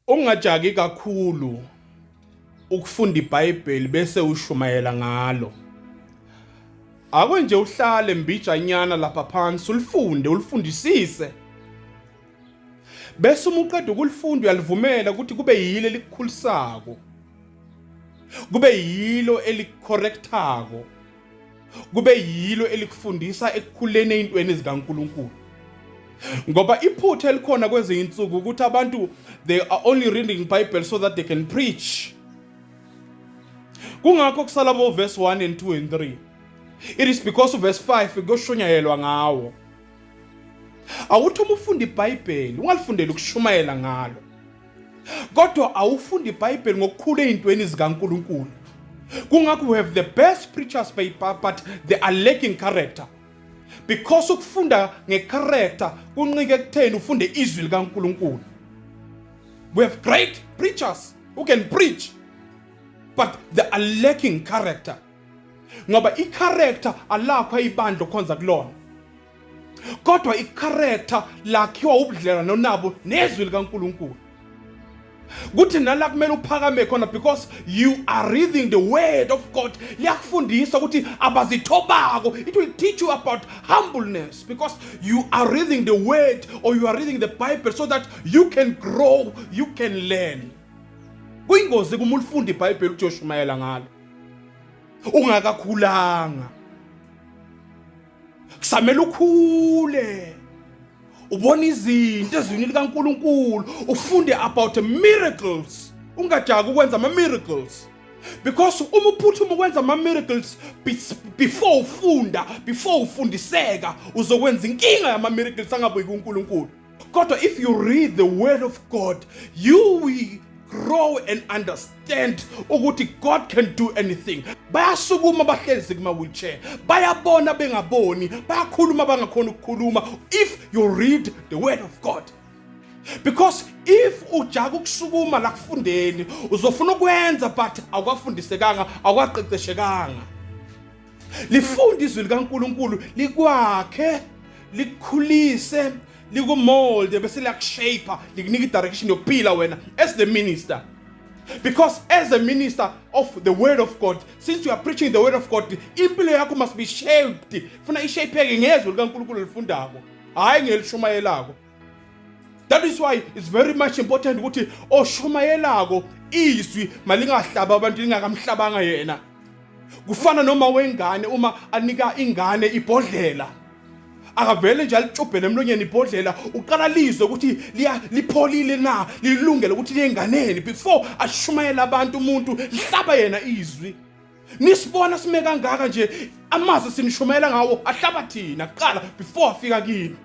Ungajaki kakhulu ukufunda iBhayibheli bese ushumayela ngalo. Ake nje uhlale mbijanyana lapha phansi ulifunde ulifundisise. Bese uma uqeda ukulifunda uyalivumela ukuthi kube yilo elikukhulisako. Kube yilo elikucorrectako. Kube yilo elikufundisa ekukhuleni ey'ntweni zikaNkulunkulu. Ngoba iphutha elikhona kwezinye insuku ukuthi abantu, they are only reading Bible so that they can preach. Kungakho kusala bo verse 1 and 2 and 3. It is because verse 5 kuyoshunyayelwa ngawo. Awuthi uma ufunda iBhayibheli ungalifundeli ukushumayela ngalo. Kodwa awufunda iBhayibheli ngokukhula ezintweni zikaNkulunkulu. Kungakho we have the best preachers, but they are lacking character. Because ukufunda ngecharacter kunqike ekutheni ufunde izwi likaNkulunkulu. We have great preachers who can preach, but they are lacking character. Ngoba icharacter alakho ibandla okhonza kulona. Kodwa icharacter lakhiwa ubudlelwano nabo nezwi likaNkulunkulu. Kuthi nala kumele uphakame khona because you are reading the word of God. Liyakufundisa ukuthi abazithobako. It will teach you about humbleness because you are reading the word or you are reading the Bible so that you can grow, you can learn. Kuyingozi kuma ulifunda iBhayibheli uthi uyoshumayela ngalo ungakakhulanga. Kusamele ukhule, ubona izinto ezwini likaNkulunkulu, ufunde about miracles, ungajaki ukwenza ama miracles, because uma uphuthuma ukwenza ama miracles before ufunda, before ufundiseka, uzokwenza inkinga yama miracles angabuyi kuNkulunkulu. Kodwa if you read the word of God, you will grow and understand ukuthi God can do anything. Bayasukuma bahlezi kuma wheelchair, bayabona bengaboni, bayakhuluma bangakhona ukukhuluma, if you read the word of God. Because if ujaka ukusukuma la kufundeni, uzofuna ukwenza but awukafundisekanga, awukaqeqeshekanga. Lifunde izwi likaNkulunkulu, likwakhe, likukhulise, likumold, bese liyakushape, likunika i-direction yokuphila wena as the minister. Because as a minister of the word of God, since you are preaching the word of God, impilo yakho must be shaped. Funa ishapeke ngezwi likaNkulunkulu lifundako, hayi ngelishumayelako. That is why it's very much important ukuthi oshumayelako izwi malingahlaba abantu lingakamhlabanga yena. Kufana noma wengane uma anika ingane ibhodlela, akavele nje alitshubhele emlonyeni ibhodlela, uqala lizwe ukuthi lipholile na, lilungele ukuthi liye enganeni before ashumayele abantu. Umuntu lihlaba yena izwi. Nisibona sime kangaka nje, amazwi sinishumayela ngawo ahlaba thina kuqala before afika kini.